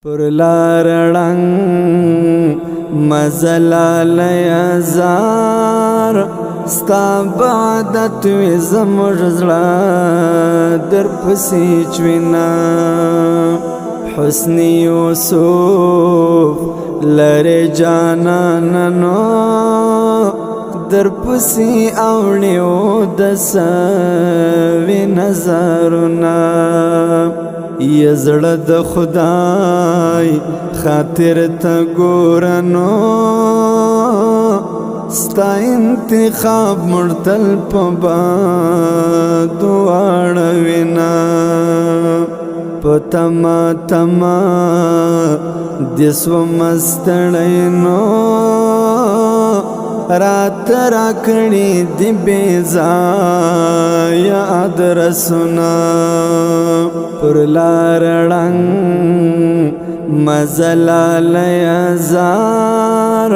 پر لار ړنګ مزلال یزار، ستا بعدت وی زموږ زړه در پسې چوینا. حسن یوسف لره جانان نو در پسې اوړي او د سوي نظرونه. یزړه د خدای خاطر ته ګورنو، ستا انتخاب مرتل په باد وینا. په تما تما دسو مستړی نو رات راکړي دی بے ځای ادرسنا. پر لار ړنګ مزلال یزار،